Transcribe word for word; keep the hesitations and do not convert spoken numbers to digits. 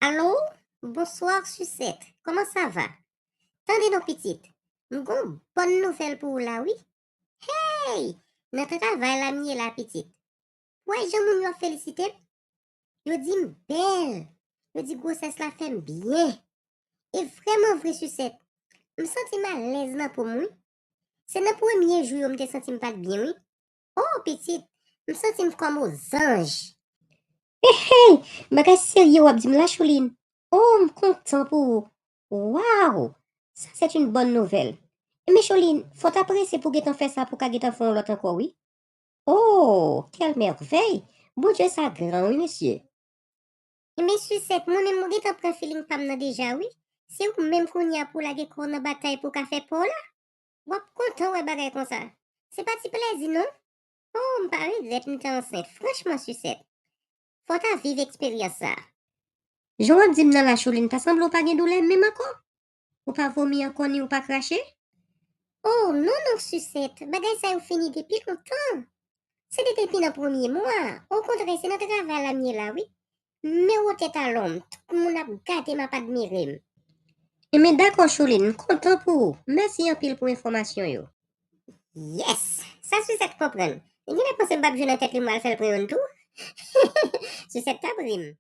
Alo, bonswa Sisèt, kòman sa va? Tande non pitit, m gon bòn nouvèl pou ou la wi. Hey! Nan travay la m ye la pitit. Ou wè jan moun yo ap felisite m? Yo di m bèl. Yo di gwosès la fè m byen. E vrèman vre Sisèt, m santi m alèz nan po m wi. Se nan premye jou yo m te santi m pa t byen wi. Oh pitit, m santi m kòm ozanj. Hey, bagay serye w ap di m la Choline. Oh, m kontan pou ou. Waw, sa se yon bòn nouvèl. Enben Choline, fò w ta prese pou gentan fè sa pou ka gentan fè yon lòt ankò wi. Oh, quelle merveille! Bondye sa gran wi mesye. Enben Sisèt, mwen menm mwen gentan pran feeling pa m nan deja wi. Se ou menm kounye a pou w lage kò w nan batay pou w ka fè pa w la. W ap kontan wè bagay konsa. Se pa ti plèzi non. Oh, m pa regrèt m te ansent. Franchman Sisèt, fò w ta viv eksperyans sa. Jan w ap di m nan la Choline, ta sanble w pa gen doulè menm ankò? Ou pa vomi ankò ni ou pa krache? Oh non non Sisèt, bagay sa yo fini depi lontan. Se te depi nan premye mwa. Okontrè, se nan travay la m ye la wi. Men wotè talon m, tout moun ap gade m ap admire m. Enben dakò Choline, m kontan pou ou. Mèsi anpil pou enfòmasyon yo. Yes! Sa Sisèt konprann. Li genlè panse m p ap jwe nan tèt li m al fè l pran youn tou. Sisèt t ap ri m.